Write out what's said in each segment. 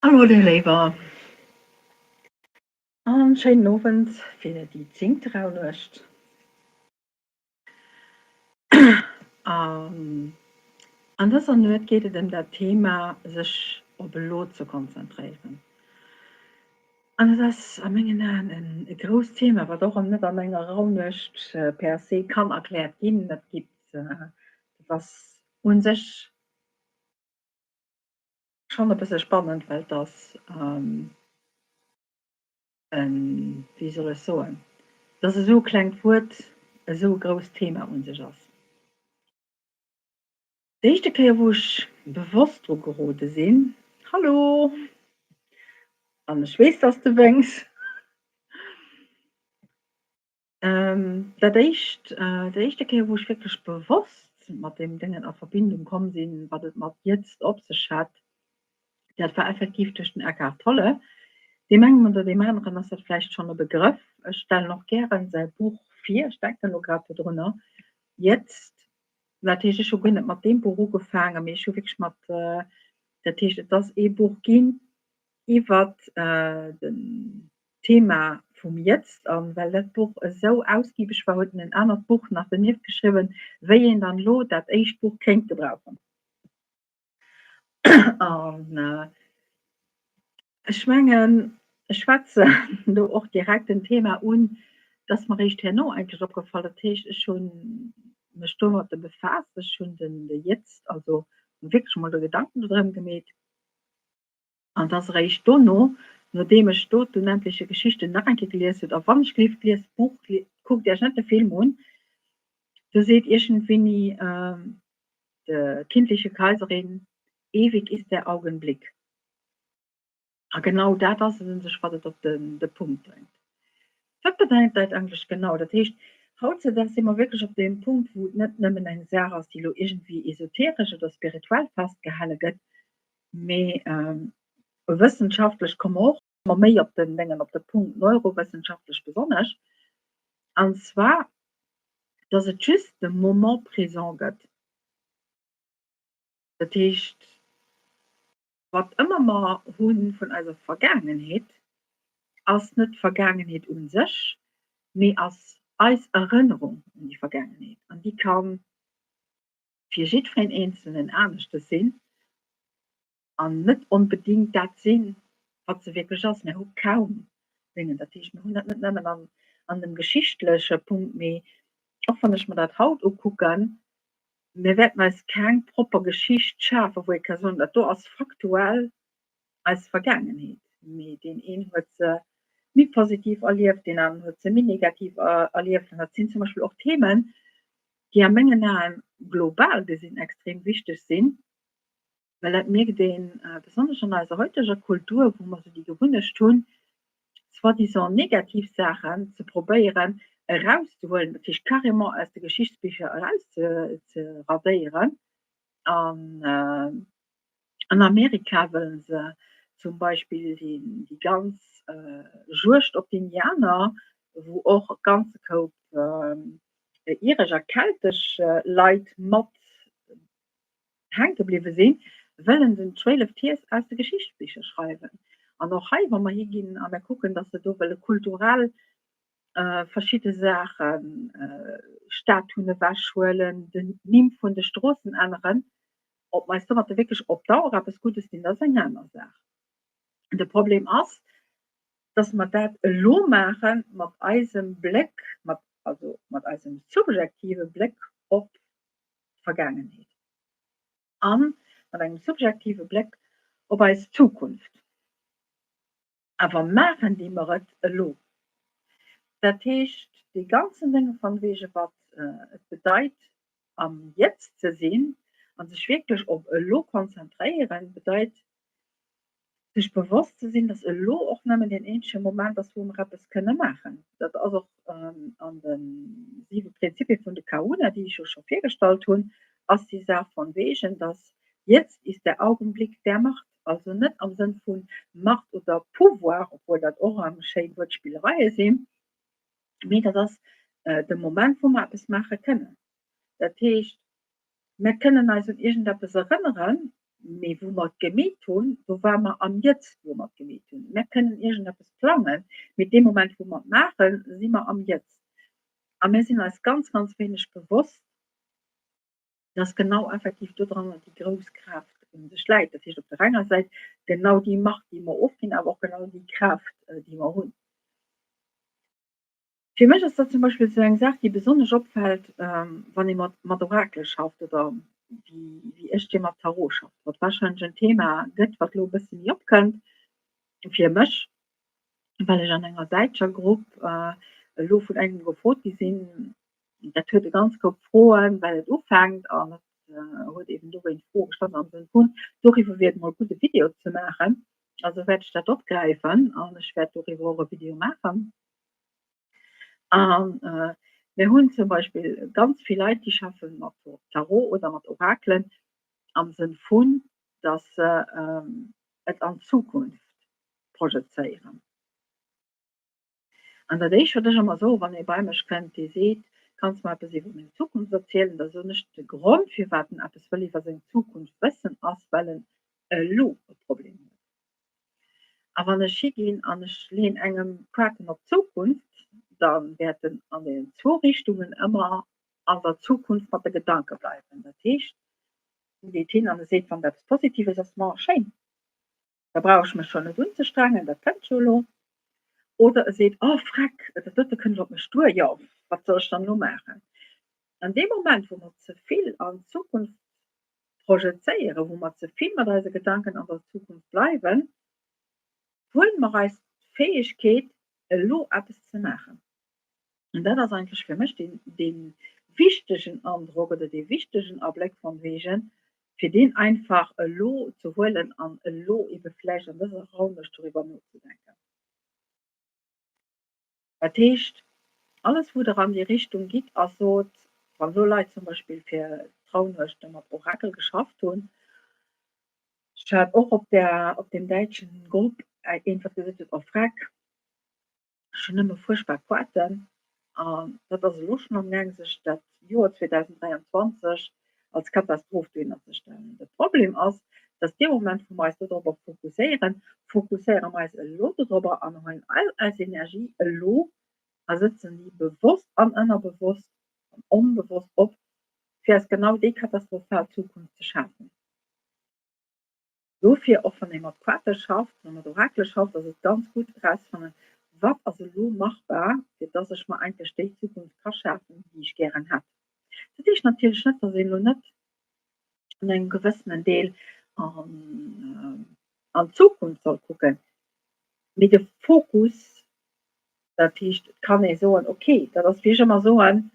Hallo dir Léiwer an schéinen Owend fir déi zéngte Rauhnuecht. An dëser Nuet geet et ëm dat Thema sech op elo ze konzentréieren. An et ass a mengen Aen e grousst Thema, wat och net an enger Rauhnuecht per se kann erkläert ginn. Dat geet, dat ass u sech Schonn e bësse spannend, well et ass en, wéi soll ech soen, dass esou e klengt Wuert esou e grousst Thema un sech ass. D'éischte Kéier wou ech bewosst dru gerode sinn, hallo, an ech weess, dass de wénks, Dat éischt, déi éischte Kéier wou ech wierklech bewosst mat deem Déngen a Verbindung komm sinn, wat et mat Jetzt op sech hat, dat war effektiv duerch den Eckhart Tolle. Deem engem oder deem aneren ass dat vläicht schonn e Begrëff. Ech stellen och gären säi Buch vir, ech denken elo grad dodrunner, Jetzt. Dat heescht, ech hu guer net mat deem Buch ugefaangen, mee ech hu wierklech mat, dat heescht, et ass ee Buch ginn iwwert den Thema vum Jetzt, an well dat Buch esou ausgiebeg war, huet en en anert Buch nach donieft geschriwwen, wéi een dann elo dat éischt Buch kéint gebrauchen. An ech mengen, ech schwätzen do och direkt en Thema un, dat mer eréischt herno eigentlech opgefall. Dat heescht, ech hu mech domadde befaasst, ech hunn den de Jetzt also wierklech emol do Gedanken dodrëm gemeet. An et ass eréischt dono, nodeem ech do d'Unendliche Geschichte nach eng Kéier gelies huet, a wann ech gelift liest d'Buch, kuckt Iech net de Film un, do seet iergendwéini d'kindliche Kaiserin, Ewig ist der Augenblick. A genau dat ass et un sech, wat et op de Punkt bréngt. Wat bedeit dat eigentlech genau? Dat heescht, hautzedaags si mer wierklech op deem Punkt, wou et net nëmmen eng Saach ass, déi elo iergendwéi esoteresch oder spirituell festgehale gëtt, Mee wëssenschaftlech komme mer och ëmmer méi op den Déngen, op de Punkt, neurowëssenschaftlech besonnesch, an zwar, dass et just de Moment présent gëtt. Dat heescht, wat ëmmer mer hu vun eiser Vergaangenheet, ass net d'Vergaangenheet u sech, mee ass eis Erënnerung un déi Vergaangenheet. An déi ka fir jiddwereen Eenzelnen aneschtes sinn an net onbedéngt dat sinn, wat se wierklech ass. Mir hu kaum Déngen. Dat heescht, mir hunn dat net nëmmen an, an dem geschichtleche Punkt, mee och wann ech mer dat haut ukucken, mir wäerten eis keng propper Geschicht schafen, wou ee ka soen, dat do ass faktuell eis Vergaangenheet. Mee deen een huet se méi positiv erlieft, deen aneren huet se méi negativ erlieft. An dat sinn zum Beispill och Themen, déi a mengen Aen global gesinn extrem wichteg sinn, well dat mierkt een besonnesch an eiser heuteger Kultur, wou mer esou déi Gewunnecht hunn, soi-disant negativ Saachen ze probéieren erauszehuelen, dat heescht carrément aus de Geschichtsbicher erauszeradéieren. An an Amerika wëlle se zum Beispill déi ganz Juegd op d'Indianer, wou och e ganze Koup iresch a keltesch Leit mat hänke bliwwe sinn, wëllen den Trail of Tears aus de Geschichtsbicher schreiwen. An och hei, wa mer higinn a mer kucken, datt se do wëlle kulturell verschidde Saachen, Statuen ewechhuelen, den Nimm vun de Stroossen änneren, ob mer eis domatter wierklech op Dauer eppes Guddes dinn, dat ass eng aner Saach. De Problem ass, dass mer dat elo maache mat eisem Bléck, mat, also mat eisem subjektive Bléck op d'Vergaangenheet a mat engem subjektive Bléck op eis Zukunft. Awer maachen di mer et elo? Dat heescht, dee ganzen Dénge van wege wat et bedeit am Jetzt ze sinn a sech wierklech op elo konzentréieren, bedeit sech bewosst ze sinn, dass elo och nëmmen deen eenzege Moment ass, wou mer eppes kënne maachen. Dat ass och an de siwe Prinzipie vun de Kahuna, déi ech jo scho virgestallt hunn, ass déi Saach von wegen, dass jetzt ist der Augenblick der Macht, also net am Sënn vu Macht oder Pouvoir, obwuel dat och erëm schéin Wuertspillereie sinn, mee dat ass de Moment, wou mer eppes maache kënnen. Dat heescht, mer kënnen eis un iergendeppes erënneren. Mee wou mer et gemeet hunn, do ware mer am Jetzt, wou mer et gemeet hunn. Mär kënnen iergendeppes plangen, mee dee Moment, wou mer et maachen, si mer am Jetzt. A mir sinn eis ganz, ganz wéineg bewosst, dass genau effektiv dodranner déi grouss Kraaft u sech läit. Dat heescht op der enger Säit genau déi Macht, déi mer ofginn, awer och genau déi Kraaft, déi mer hunn. Fir mech ass dat zum Beispill esou eng Saach, déi besonnesch opfält, wann ee mat mat Orakele schafft oder wéi wéi ech déi mat Tarot schafft, wat warscheinlech en Thema gëtt, wat elo e bësse méi opkënnt fir mech, well ech an enger däitscher Grupp elo vun engem gefrot gi sinn, dat huet e ganz Koup Froen, well et ufänkt an et huet eben dowéinst Froe gestallt am Sënn vun, doriwwer wier et mol gutt e Video ze maachen. Also wäert ech dat opgräifen an ech wäert doriwwer och e Video maachen. An mir hunn zum Beispill ganz vill Leit, déi schaffe mat Tarot oder mat Orakelen am Sënn vun, datt se et an d'Zukunft projezéieren. An dat éischt, wat ech ëmmer soen, wann ee bei mech kënnt, dee seet, Kanns mer eppes iwwer meng Zukunft erzielen? Da soen ech, De Grond, firwat en eppes wëll iwwer seng Zukunft wëssen, ass, well en elo e Problem huet. A wann ech higinn an ech leeën engem d'Kaarten op d'Zukunft, da wäert en an deenen zwou Richtungen ëmmer an der Zukunft mat de Gedanke bleiwen. Dat heescht, en geet hin an e seet, wann et eppes Positives ass, Ma schéin, Da brauch ech mech scho net unzestrengen, dat kënnt jo elo. Oder e seet, Oh freck, dat dote kënnt elo op mech duer, jo, wat soll ech dann elo maachen? An deem Moment, wou mer ze vill an d'Zukunft projezéieren, wou mer ze vill mat eise Gedanken an der Zukunft bleiwen, huele mer eis d'Fäegkeet, elo eppes ze maachen. An dat ass eigentlech fir mech deen, dee wichtegen Androck oder dee wichtegen Abléck von wegen, fir deen einfach elo ze huelen an elo ebe vläicht an dëser Raunuecht doriwwer nozedenken. Dat heescht, alles wou Der an déi Richtung gitt a sot, wann elo Leit zum Beispill fir d'Raunuechte mat Orakel geschafft hunn, ech hat och op där, op deem däitschen Grupp eent, wat gesot huet, Oh freck, Ech hunn nëmme fuerchtbar Poarten an dat ass elo schonn am gaang sech dat Joer 2023 als Katastroph dohinner ze stellen. De Problem ass, datt dee Moment wou mer eis dodropper fokusséieren, fokusséiere mer eis elo dodropper an huelen all eis Energie elo a sëtzen déi bewosst an ënnerbewosst an onbewosst op, fir eis genau déi katastrophal Zukunft ze schafen. Dofir, och wann ee mat Quarte schafft oder mat Orakele schafft, ass et ganz gutt erauszefannen, wat ass elo machbar, fir dass ech mer eigentlech déi Zukunft ka schafen, déi ech gären hätt. Dat heescht natierlech net, dass een elo net an engem gewëssenen Deel an d'Zukunft soll kucken, mee de Fokus, dat heescht, et kann ee soen, okay, dat ass wéi ech ëmmer soen,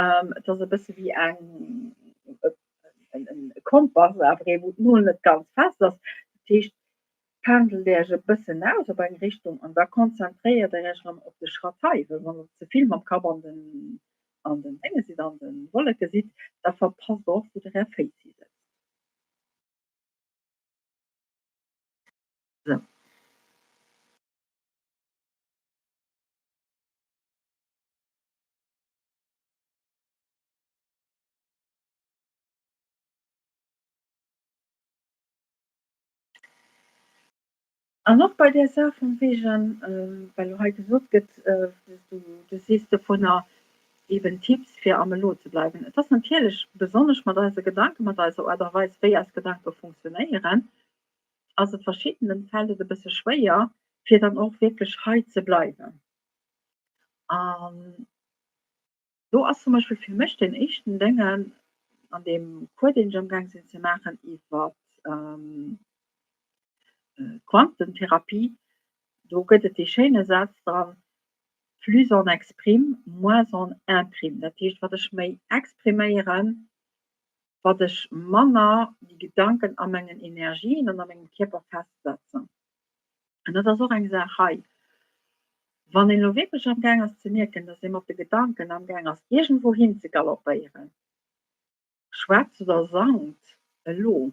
Et ass e bësse wéi eng e Kompass, awer ee wou d'Nol net ganz fest ass. Dat heescht, pendelt Iech e bëssen aus op eng Richtung an da konzentréiert Der Iech erëm op de Schratt hei, well wann Der ze vill mam Kapp an den an den Dénge sidd, an de Wolleke sidd, da verpasst Der och wou Der Är Féiss hisetzt. Sou. An och bei där Saach vum wegen, well elo hei gesot gëtt, du sees dovunner eben Tipps fir am Elo ze bleiwen. Et ass natierlech besonnesch mat eise Gedanken, mat eiser Aart a Weis wéi eis Gedanke funktionéieren, ass et verschiddenen fält et e bësse schwéier fir dann och wierklech hei ze bleiwen. An do ass zum Beispill fir mech deen éischten Déngen an deem Cours, deen ech amgaang sinn ze maachen iwwer d'Quantentherapie, do gëtt et dee schéine Saz dran, Plus on exprime, moins on imprime. Dat heescht, wat ech méi expriméieren, wat ech manner déi Gedanken a mengen Energien an a mengem Kierper festsetzen. An dat ass och eng Saach hei. Wann een elo wierklech amgaang ass ze mierken, dass ee mat de Gedanken amgaang ass iergendwou hin ze galoppéieren, schwätzt oder sangt elo,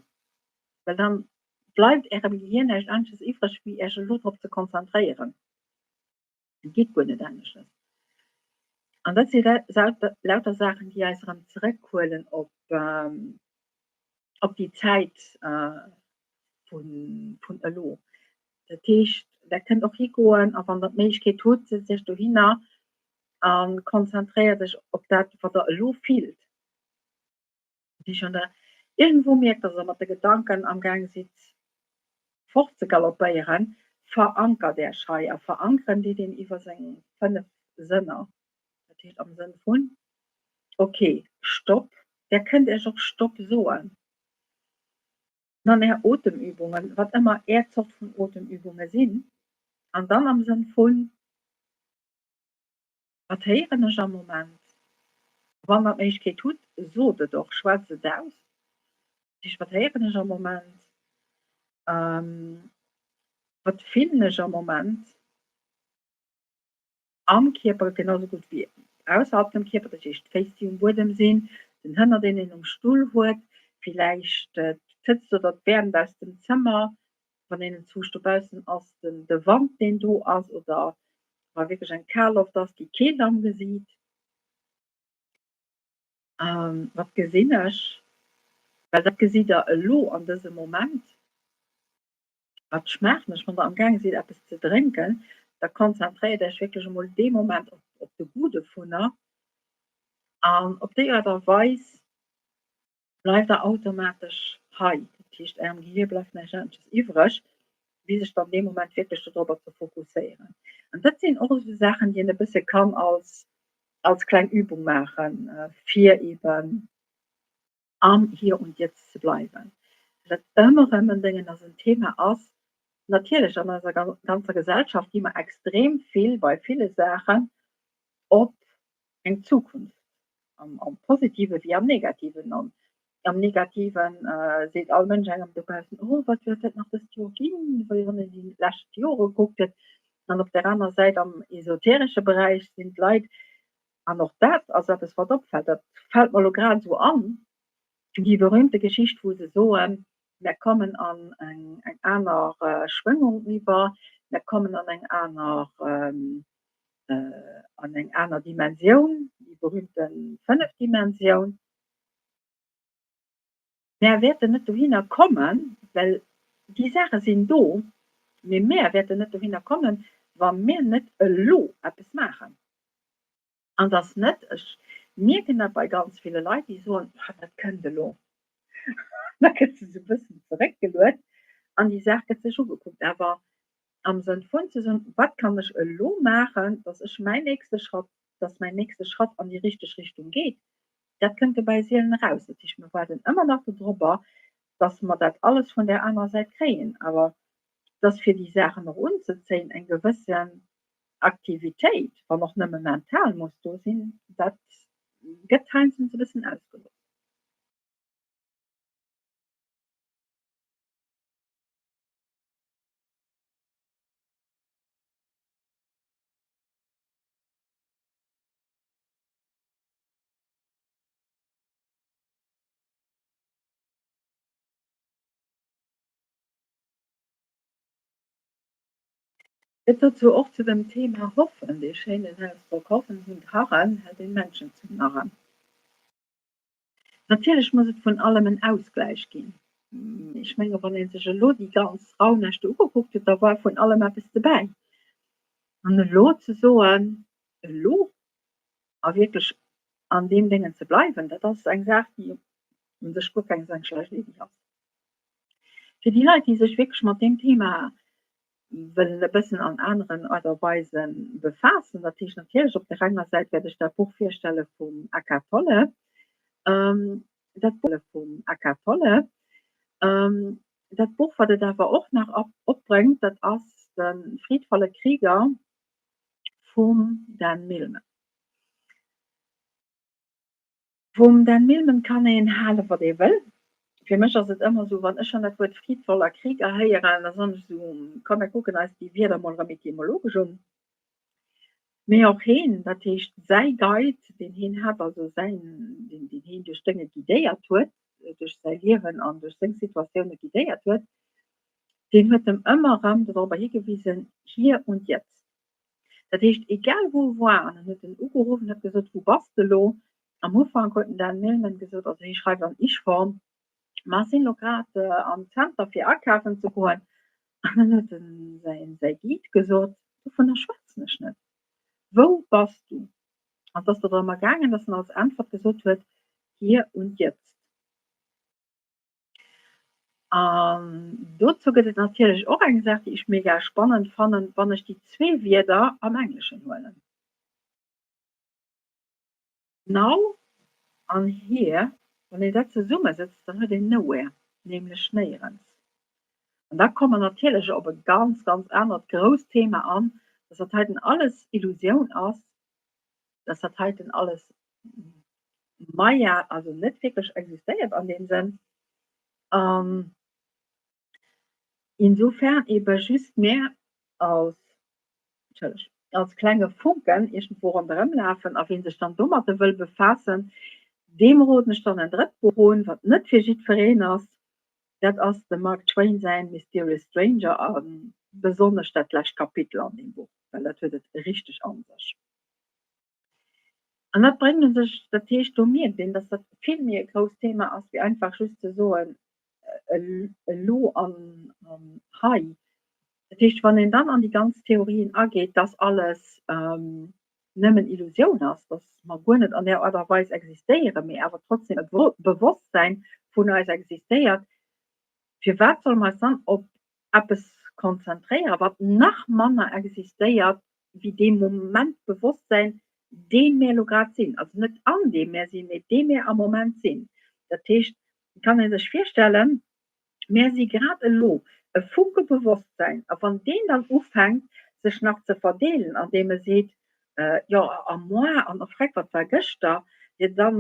well dann bleift Ärem Gehir näischt anesches iwwreg wéi Iech elo drop ze konzentréieren. Et geet guer net aneschters. An dat si lauter Saachen, déi eis erëm zeréckhuelen op. Op déi Zäit vun elo. Dat heescht, Der kënnt och higoen a wann Der d'Méiglechkeet hutt, setzt Iech dohinner a konzentréiert Iech op dat, wat Der elo fillt. Dat heescht, wann Der iergendwou mierkt, dass Der mat de Gedanken amgaang sidd fortzegaloppéieren, verankert Iech hei. A verankeren deet een iwwer seng 5 Sënner. Dat heescht am Sënn vun, Ok, Stopp. Der kënnt Iech och Stopp soen. Dann Är Otemübungen, wat ëmmer Är Zort vun Otemübunge sinn. An dann am Sënn vun, Wat héieren ech am Moment? Wann Der d'Méiglechkeet hutt, sot et och, schwätzt et aus. Dat heescht, wat héieren ech am Moment? Wat fillen ech am Moment? Am Kierper genau sou gutt wéi ausserhalb dem Kierper, dat heescht d'Féiss déi um Buedem sinn, den Hënner deen een um Stull huet, villäicht d'Hëtzt oder d'Wäermt aus dem Zëmmer, wann een enzwousch dobaussen ass, de Wand deen do ass oder wa wierklech eng kal Loft ass, déi Keelt am Gesiit. Wat gesinn ech? Well dat gesitt der elo an dësem Moment. Wat schmaachen ech? Wann der am gaange sidd eppes ze drénken, da konzentréiert Iech wierklech emol dee Moment op de Goût dovunner an op déi Aart a Weis bleift der automatesch hei. Dat heescht, Ärem Gehier bleift näischt anesches iwwreg, wéi sech dann dee Moment wierklech dodrobber ze fokusséieren. An dat sinn och esou Saachen, déi een e bësse kann als als kleng Übung maachen, fir eeben am Hier und Jetzt ze bleiwen. Well dat ëmmer erëm en Déngen ass, en Thema ass. Natierlech an eiser ganzer Gesellschaft gi mer extrem vill bei ville Saachen op eng Zukunft, am Positive wéi am Negativen. An am Negative seet all Mënsch engem dobaussen, oh wat wäert dat nach dëst Joer ginn, wéi wann een déi lescht Jore gekuckt huet. An op där aner Säit am esoteresche Beräich sinn d'Leit, An och dat ass eppes, wat opfält, dat fält mer elo grad esou an, déi berühmte Geschicht, wou se soen, Mär kommen an eng aner Schwéngung iwwer, mär kommen an eng aner, an eng aner Dimensioun, déi berühmte fënneft Dimensioun. Mär wäerten net dohinner kommen, well déi Saache sinn do, mee mär wäerten net dohinner kommen, wa mär net elo eppes maachen. An dass net, ech mierken dat bei ganz ville Leit, déi soen, ah dat kënnt elo, da gëtt se esou e bëssen zeréckgeluet an déi Saach gëtt sech ugekuckt. Awer am Sënn vun ze soen, wat kann ech elo maachen, dass ech mäin nächste Schratt, dass mäin nächste Schratt an déi richteg Richtung geet, dat kënnt dobäi sielen eraus. Dat heescht, mir waarden ëmmer nach dodrobber, dass mer dat alles vun där anerer Säit kréien. Awer dass fir déi Saachen och unzezéien eng gewëssen Aktivitéit, wann och nëmme mental, muss do sinn, dat gëtt heiansdo e bëssen ausgelooss. Et dozou och zu dem Thema Hoffen, dee schéinen Ausdrock Hoffen sind Harren hält den Menschen zum Narren. Natierlech muss et vun allem en Ausgläich ginn. Ech menge wann ee sech elo déi ganz Rauhnächte ugekuckt huet, da war vun allem eppes dobäi. An elo ze soen, elo a wierklech an deem Déngen ze bleiwen, dat ass eng Saach, déi u sech guer keng esou eng schlecht Iddi ass. Fir déi Leit, déi sech wierklech mat deem Thema wëllen e bëssen an aneren Aart a Weise befaassen, dat heescht natierlech op der enger Säit wäert ech dat Buch virstelle vum Eckhart Tolle, dat Buch vum Eckhart Tolle, dat Buch wat et awer och nach opbréngt, dat ass de Friedvolle Krieger vum Dan Millman. Vum Dan Millman kann een halen, wat ee wëll. Fir mech ass et ëmmer esou, wann ech schonn dat Wuert friedvoller Krieger héieren, da soen ech esou, komm mir kucken eis déi Wierder mol erëm etymologesch un. Mee och heen, dat heescht säi Guide, deen heen hat, also säin, deen deen heen duerch Dénge guidéiert huet, duerch säi Liewen an duerch seng Situatioune guidéiert huet, deen huet em ëmmer erëm dorobber higewisen, hier und jetzt. Dat heescht, egal wou e war, an en huet en ugeruff an huet gesot, Wou bass de elo? Am Ufank huet den Dan Millman gesot, also hie schreift an Ich-Form. Ma ech sinn elo grad am Zenter fir akafen ze goen an dann huet en säi Guide gesot, dovunner schwätzen ech net. Wou bass du? An et ass do drëmmer gaangen, dass en als Äntwert gesot huet, Hier und jetzt. An dozou gëtt et natierlech och eng Saach, déi ech mega spannend fannen, wann ech déi zwee Wierder am Engleschen huelen. Now an here, wann een dat zesummesëtzt, dann huet een nowhere, nämlech néierens. An da komme mer natierlech op e ganz, ganz anert grousst Thema an, dass dat heiten alles Illusioun ass, dass dat heiten alles Maya, also net wierklech existéiert an deem Sënn. An insofern ebe just mär als, entschëllegt, als klenge Funken iergendwou ronderëm lafen a wien sech dann domatte wëll befaassen, deem roden ech dann en drëtt Buch un, wat net fir jiddwereen ass, dat ass dem Mark Twain säin Mysterious Stranger a besonnesch dat lescht Kapitel an deem Buch, well dat huet et richteg an sech. An dat bréngt u sech, dat heescht, do mierkt een, dass dat vill méi e grousst Thema ass wéi einfach just ze soen, elo an hei. Dat heescht, wann een dann an déi ganz Theorien ageet, dass alles nëmmen Illusioun ass, dass mer guer net an där Aart a Weis existéieren, mee awer trotzdem e Bewosstsäin vun eis existéiert, firwat solle mer eis dann op eppes konzentréieren, wat nach manner existéiert wéi dee Moment Bewosstsäin, dee mär elo grad sinn, also net an deem mär sinn, mee dee mär am Moment sinn. Dat heescht, et kann ee sech virstellen, mär si grad elo e Funke Bewosstsäin, a wann deen dann ufänkt sech nach ze verdeelen, andeem e seet, jo a moi an a freck wat war gëschter, jo da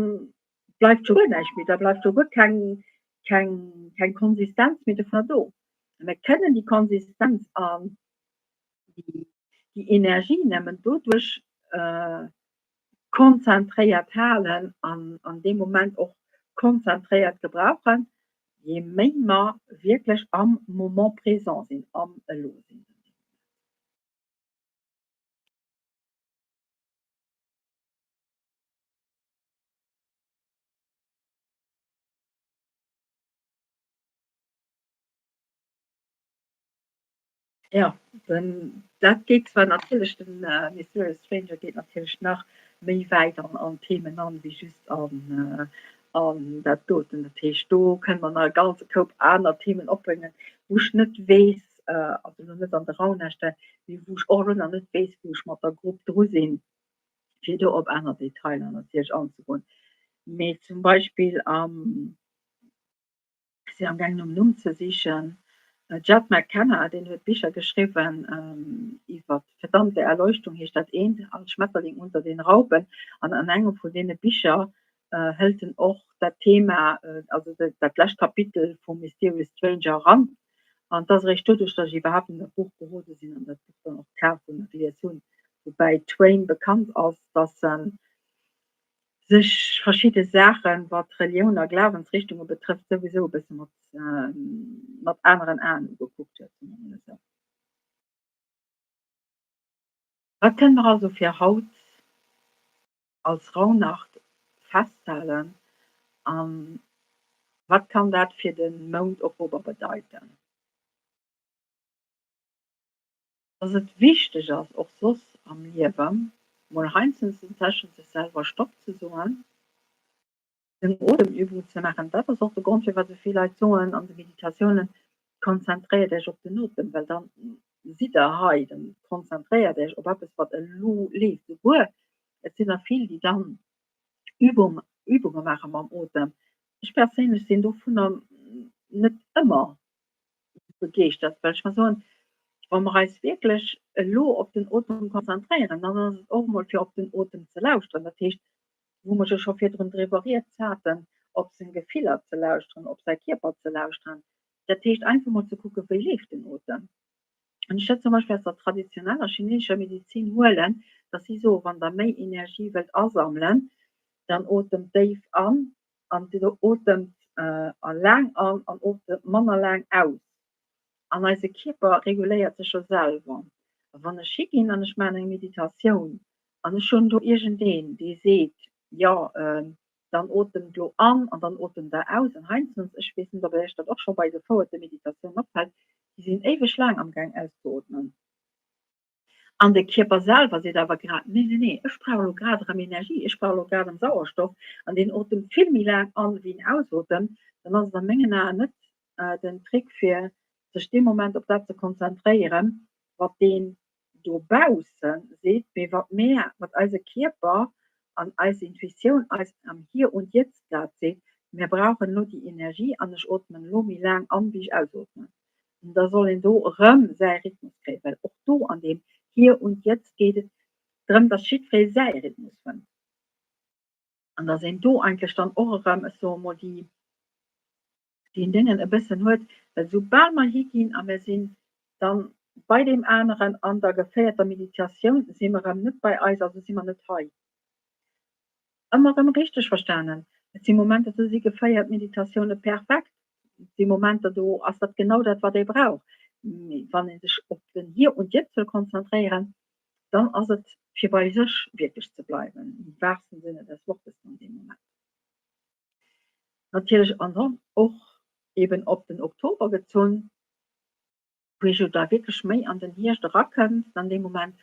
bleift jo guer näischt méi, da bleift jo guer keng, keng, keng Konsistenz méi dovunner do. Mir kënnen déi Konsistenz an déi Energie nëmmen doduerch konzentréiert halen an an deem Moment och konzentréiert gebrauchen, je méi mer wierklech am Moment présent sinn, am Elo sinn. Jo, den dat geet zwar natierlech, den Mysterious Stranger geet natierlech nach méi wäit an an d'Themen an, wéi just an an dat doten. Dat heescht, do kënne mer nach e ganze Koup aner Themen opbréngen, wou ech net weess, also elo net an de Rauhnächte, mee wou ech och elo nach net weess, wou ech mat der Grupp dru sinn, fir do op aner Detailer natierlech anzegoen. Mee zum Beispill am. Ech sinn am gaangen nom Numm ze sichen. Jed McKenna, deen huet Bicher geschriwwen iwwer Verdammte Erleuchtung heescht dat eent, Als Schmetterling unter den Raupen. An an engem vun deene Bicher hëlt en och dat Thema, also dat lescht Kapitel vum Mysterious Stranger eran. An et ass eréischt doduerch, datt ech iwwerhaapt un dat Buch gerode sinn an dat Buch dann och kaf hunn a gelies hunn, woubäi Twain bekannt ass, datt en sech verschidde Saachen, wat Relioun a Glawensrichtunge betrëfft, souwisou e bësse mat, mat aneren Aen ugekuckt huet, soe mer emol esou. Wat kënne mer also fir haut als Rauhnacht festhalen a wat kann dat fir de Mount Oktober bedeiten? Dass et wichteg ass, och soss am Liewe mol heiansdo tëschent sech selwer Stopp ze soen, seng Otemübung ze maachen. Dat ass och de Grond, firwat esou vill Leit soen an de Meditatiounen, Konzentréiert Iech op den Otem, well dann sidd Der hei, dann konzentréiert Iech op eppes, wat elo leeft. Souguer et sinn der vill, déi dann Übung, Übunge maache mam Otem. Ech perséinlech sinn dovunner net ëmmer begeeschtert, well ech mer soen, wa mer eis wierklech elo op den Otem konzentréieren, dann ass et och emol fir op den Otem ze lauschteren, dat heescht, wou mer jo scho virdrun driwwer rieds haten, op seng Gefiller ze lauschteren, op säi Kierper ze lauschteren, dat heescht einfach mol ze kucken, wéi leeft den Otem. Wann ech dat zum Beispill aus der traditioneller chinesescher Medizin huelen, dass si soen, wann der méi Energie wëllt asammelen, dann otemt déif an an otemt laang an an otemt manner laang aus. An eise Kierper reguléiert sech jo selwer. A wann ech higinn an ech maachen eng Meditatioun an ech hunn do iergendeen, dee seet, jo. Dann otemt elo an an dann otemt der aus. An heiansdo, ech weess net, ob Iech dat och scho bei gefouerte Meditatiounen opfält, déi sinn éiweg laang amgaang auszeootmen. An de Kierper selwer seet awer grad, Nee, nee, nee, ech brauch elo grad erëm Energie, ech brauch elo grad erëm Sauerstoff. An deen otemt vill méi laang an, wéi en ausotemt. Dann ass et a mengen Aen net den Trick, fir sech dee Moment op dat ze konzentréieren, wat deen dobausse seet, mee wat mär, wat eise Kierper an eis Intuitioun eis am Hier und Jetzt grad seet, Mir brauchen elo déi Energie an ech ootmen elo méi laang an, wéi ech ausootmen. Da soll een do erëm säi Rhythmus kréien, well och do an deem Hier und Jetzt geet et drëm, dass jiddweree säi Rhythmus fënnt an dass een do eigentlech dann och erëm, ech soe mol, déi, deen Déngen e bëssen huet, well soubal mer higinn a mir sinn dann bei deem aneren an der geféierter Meditatioun, si mer erëm net bei eis, also si mer net hei. Ëmmer erëm richteg verstanen, et si Momenter, do si geféiert Meditatioune perfekt, et si Momenter, do ass dat genau dat, wat ee brauch. Mee wann ee sech op den Hier und Jetzt wëll konzentréieren, dann ass et fir bei sech wierklech ze bleiwen, im wahrsten Sinne des Wortes an deem Moment. Natierlech an dann och eben op den Oktober gezunn. wou ee jo da wierklech méi an den Hierscht erakënnt, dann dee Moment,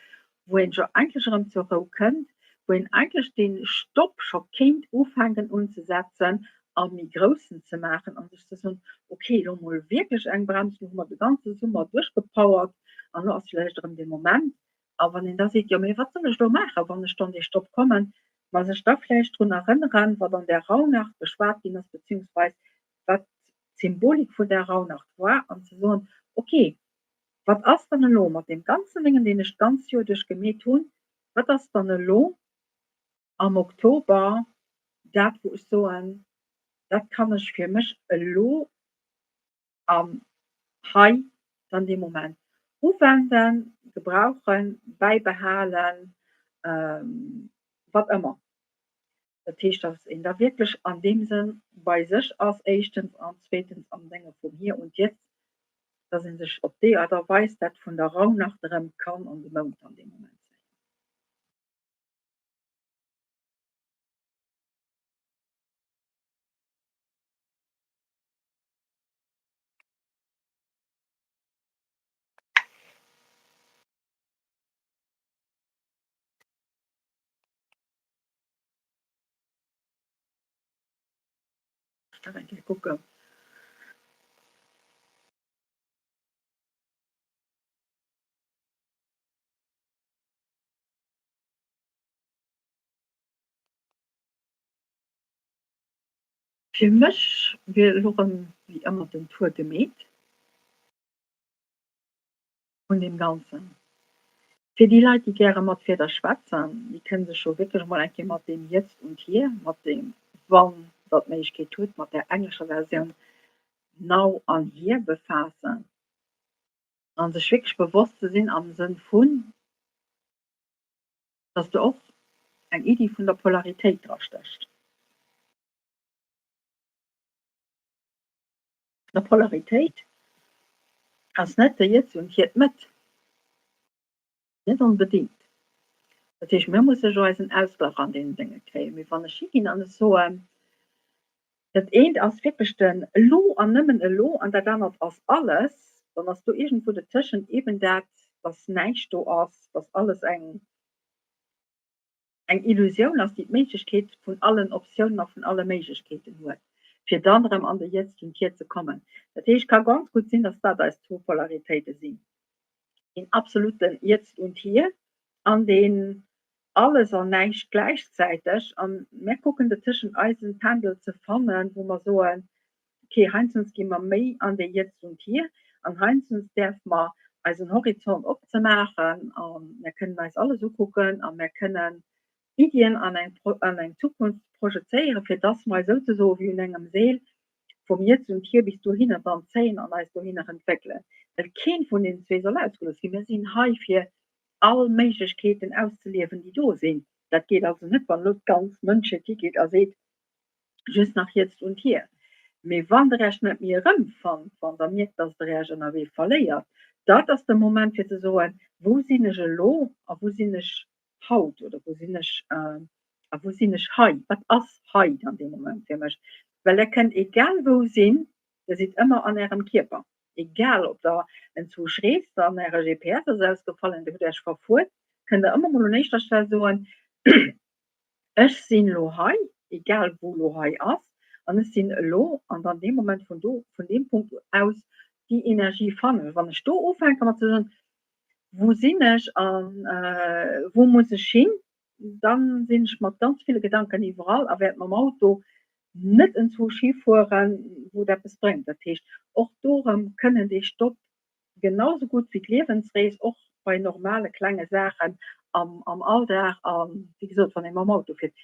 wou een jo eigentlech erëm zur Rou kënnt, wou een eigentlech dee Stopp scho kéint ufänken unzesetzen a méi groussen ze maachen a sech ze soen, okay, elo mol wierklech eng Brems, elo hu mer de ganze Summer duerchgepowert an elo ass vläicht erëm dee Moment. A wann een da seet, jo mee wat soll ech elo maachen, wann ech dann dee Stopp kommen, ma sech da vläicht drun erënneren, wat an där Rauhnacht beschwat ginn ass, beziehungsweis wat d'Symbolik vun där Rauhnacht war an ze soen, ok, wat ass dann elo mat deem ganzen Déngen, deen ech d'ganz Joer duerch gemeet hunn, wat ass dann elo am Oktober dat, wou ech soen, dat kann ech fir mech elo an hei dann dee Moment uwenden, gebrauchen, bäibehalen, wat ëmmer. Dat heescht, datt een da wierklech an deem Sënn bei sech ass, éischtens, an zweetens am Dénge vum Hier und Jetzt, datt ee sech op déi Aart a Weis dat vun der Rauhnacht erëm kann an de Mound an deem Moment zéien. Ech darf eng Kéier kucken. Fir mech wier elo erëm wéi ëmmer den Tour gemeet. Vun deem Ganzen. Fir déi Leit, déi gäre mat Wierder schwätzen, déi kënne sech jo wierklech emol eng Kéier mat deem Jetzt und Hier, mat deem, wann Der d'Méiglechkeet hutt, mat där englescher Versioun Now an Here befaassen a sech wierklech bewosst ze sinn am Sënn vun, dass do och eng Iddi vun der Polaritéit drastécht. Der Polaritéit ass net de Jetzt und Hier d'Mëtt. Net onbedéngt. Dat heescht, mir musse jo eisen Ausglach an deenen Dénge kréien. Mee wann ech higinn an ech soen, dat eent ass wierklech den elo an nëmmen elo an dat anert ass alles, dann ass do iergendwou dertëschent eeben dat, dass näischt do ass, dass alles eng, eng Illusioun ass, déi d'Méiglechkeet vun allen Optiounen a vun alle Méiglechkeeten huet, fir dann erëm an de Jetzt und Hier ze kommen. Dat heescht, ka ganz gutt sinn, dass dat eis zwou Polaritéite sinn, deen absoluten Jetzt und Hier an deen alles an näischt gläichzäiteg. A mär kucken dotëschent eisen Pendel ze fannen, wou mer soen, Okay, heiansdo gi mer méi an dee Jetzt und Hier an heiansdo däerfe mer eisen Horizont opzemaachen a mir kënnen eis alles ukucken a mir kënnen Iddien an eng an eng Zukunft projezéieren, fir dass mer eis souzesoe wéi un engem Seel vum Jetzt und Hier bis dohinner dann zéien an eis dohinner entwéckelen. Well keen vun deenen zwee soll ausgelooss ginn. Mir sinn hei fir all Méiglechkeeten auszeliewen, déi do sinn. Dat geet also net, wann elo d'ganz Mënschheet higeet a seet, just nach jetzt und hier. Mee wann Der Iech net méi erëmfannt, wann Der mierkt, dass Der Iech ënnerwee verléiert, dat ass de Moment fir ze soen, wou sinn ech elo a wou sinn ech haut oder wou sinn ech. A wou sinn ech hei? Wat ass hei dann dee Moment fir mech? Well der kënnt egal wou sinn, der sidd ëmmer an Ärem Kierper. Egal ob der enzwousch reest an Äre GPS ass ausgefall an Dir hutt Iech verfuer, kënnt Der ëmmer mol un éischter Stell soen, Ech sinn elo hei, egal wou elo hei ass, an ech sinn elo an dann dee Moment vun do, vun deem Punkt aus déi Energie fannen. Wann ech do ufänke mat ze soen, wou sinn ech a wou muss ech hin, dann sinn ech mat ganz ville Gedanken iwwerall a wäert mam Auto net enzwousch hifueren, wou et eppes bréngt. Dat heescht, och do erëm kënnen dee Stopp genau sou gutt wéi d'Liewensrees och bei normale klenge Saachen am am Alldag a wéi gesot, wann ee mam Auto fiert.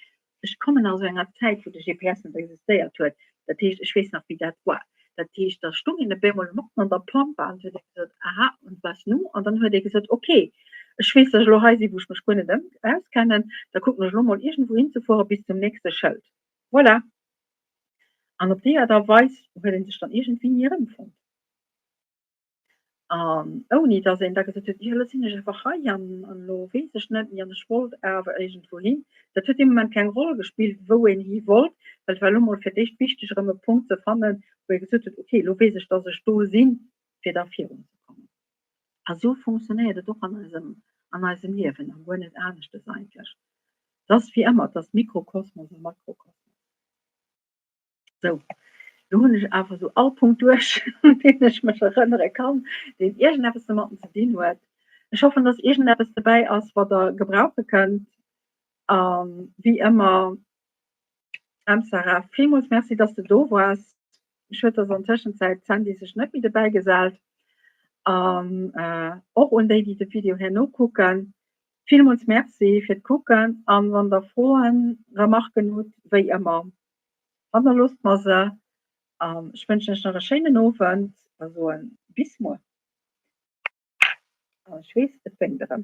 Ech kommen aus enger Zäit, wou de GPS net existéiert huet. Dat heescht, ech weess nach, wéi dat war. Dat heescht, da stung een op eemol matten an der Pampa an huet ee gesot, Aha, und was nu? An dann huet ee gesot, Okay, ech weess, datt ech elo hei sinn, wou ech mech guer net ëm auskennen, da kucken ech elo mol iergendwou hinzefuere bis zum nächste Schëld. Voilà. An op déi Aart a Weis huet ee sech dann iergendwéi ni erëmfonnt. An ouni dass een da gesot huet, jo elo sinn ech awer hei an elo weess ech net méi an ech wollt awer iergendwou hin. Dat huet dee Moment keng Roll gespillt, wou een hi wollt, well et war elo mol fir d'éischt wichteg erëm e Punkt ze fannen, wou ee gesot huet, okay, elo weess ech, dass ech do sinn, fir da virunzekommen. A sou funktionéiert et och an eisem, an eisem Liewen a guer net aneschtes eigentlech. Et ass wéi ëmmer, et ass Mikrokosmos a Makrokosmos. Sou, lo hunn ech awer sou all Punkt duerch, un deen ech mech erënnere kann, deen iergendeppes domatten ze dinn huet. Ech hoffen, dass iergendeppes dobäi ass, wat der gebrauche kënnt. A wéi ëmmer, Emsara, villmools Merci, dass de do waars. Schued, dass an Tëschenzäit d'Sandy sech net méi dobäi gesellt. An och un déi, déi de Video herno kucken, villmools Merci fir d'Kucken. An wann der Froen, Remarken hutt, wéi ëmmer, Hannerloosst mer se an ech wënschen iech nach e schéinen Owend a soen bis muer. An ech weess, et wénkt erëm.